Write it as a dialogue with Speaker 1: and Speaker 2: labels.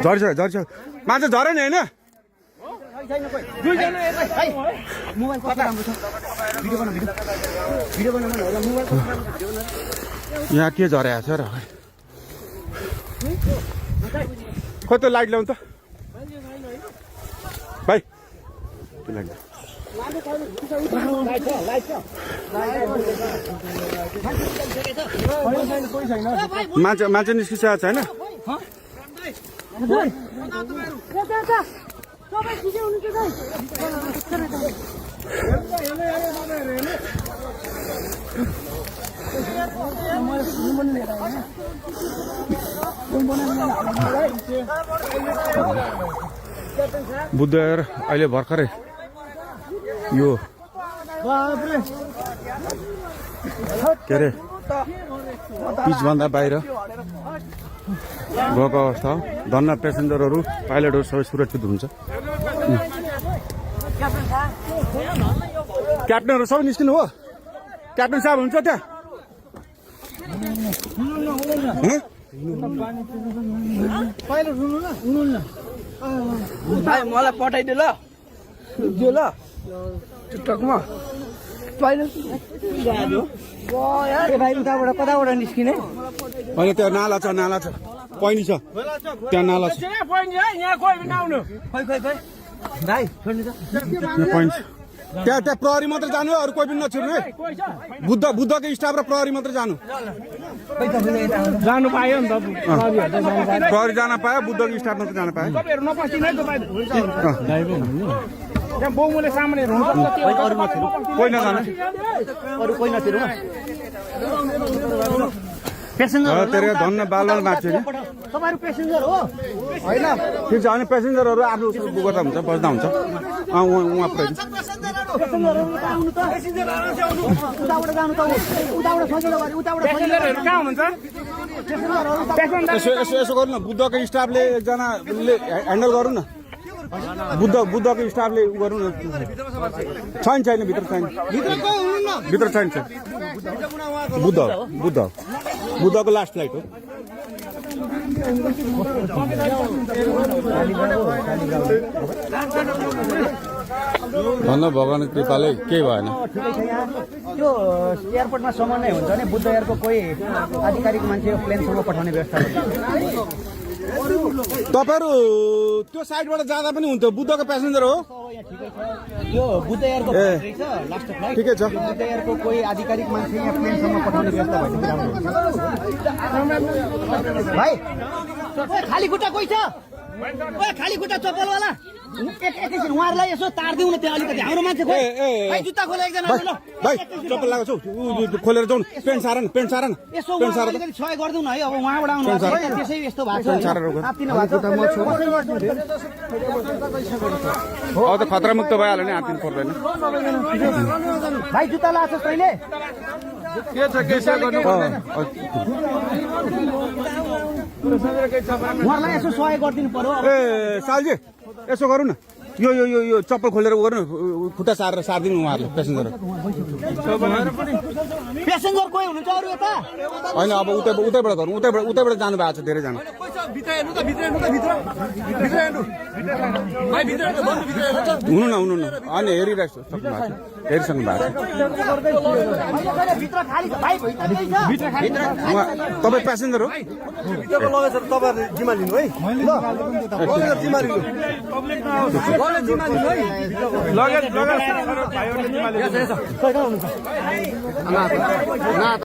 Speaker 1: झर्छ झर्छ माछा झरे नि होइन यहाँ के झरेको छ र खोइ त्यो लाइट ल्याउनु त भाइ त्यो लाइट मान्छे मान्छे निस्किसकेको छैन बुद्धयर अहिले भर्खरै यो के अरे पिचभन्दा बाहिर गएको अवस्था हो धन्न पेसेन्जरहरू पाइलटहरू सबै सुरक्षित हुन्छ क्याप्टनहरू सबै निस्किनु हो क्याप्टन साहब हुन्छ त्यहाँ
Speaker 2: मलाई पठाइदियो ल दियो ल टिकटकमा कताबाट निस्किने
Speaker 1: होइन त्यो नाला छ पैनी छ त्यहाँ नाला छ पैनी त्यहाँ प्रहरी मात्र जानु अरू कोही पनि नछिर्नु है बुद्धको स्टाफ र प्रहरी मात्र जानु
Speaker 2: पायो नि त
Speaker 1: प्रहरी जान पायो बुद्धको स्टाफ मात्र जान पायो
Speaker 2: बाउले सामने
Speaker 1: कोही नजानु तेरो धन्न बालवाल मान्छे नि
Speaker 2: तपाईहरु पेसेन्जर हो हैन
Speaker 1: ठिक छ अनि पेसेन्जरहरू आफ्नो गर्दा हुन्छ बस्दा हुन्छ उहाँ पुरै
Speaker 2: उताबाट जानु त उताबाट सजिलो गरी उताबाट पेसेन्जरहरु कहाँ हुनुहुन्छ
Speaker 1: यसो गर्नु न बुद्धको स्टाफले एकजनाले ह्यान्डल गर्नु न बुद्धको स्टाफले गर्नु न छैन भित्र छैन भित्र छैन बुद्धको लास्ट फ्लाइट हो धन्न भगवान कृपाले केही भएन
Speaker 2: त्यो एयरपोर्टमा समन्वय हुन्छ भने बुद्ध एयरको कोही आधिकारिक मान्छे प्लेनसम्म पठाउने व्यवस्था
Speaker 1: तपाईहरु त्यो साइडबाट जाँदा पनि हुन्थ्यो बुद्धको प्यासेन्जर हो
Speaker 2: यो बुद्ध एयरको लास्ट फ्लाइट
Speaker 1: ठिकै छ
Speaker 2: बुद्ध एयरको कोही आधिकारिक मान्छे यहाँ प्लेनसम्म पठाउने व्यवस्था भएछ भाइ खाली खुट्टा कोही छ खाली खुट्टा चप्पलवाला एकैछिन उहाँहरूलाई यसो तारिदिउँ न त्यहाँ अलिकति हाम्रो मान्छे खोइ जुत्ता खोले एकजना
Speaker 1: भाइ चप्पल लगाएको छौ खोलेर जाउँ पेन्ट सार न
Speaker 2: यसो अलिकति सहयोग गरिदिउँ न है अब उहाँबाट आउनु त्यसै यस्तो भएको
Speaker 1: छ त खतरा मुक्त भइहाल्यो नि हातिनु पर्दैन
Speaker 2: भाइ जुत्ता लगाएको छस् तैँले उहाँहरूलाई यसो सहयोग गरिदिनु पर्यो
Speaker 1: ए सालजी यसो गरौँ न यो चप्पल खोलेर गर्नु खुट्टा सारिदिनु उहाँहरूले
Speaker 2: पेसेन्जर कोही हुनुहुन्छ अरू यता
Speaker 1: होइन अब उतैबाट गरौँ उतैबाट जानु भएको छ धेरैजना हुनु न अनि हेरिसक्नु भएको छ तपाईँ प्यासेन्जर हो
Speaker 2: तपाईँहरूले जिम्मा लिनु है जिम्मा लिनु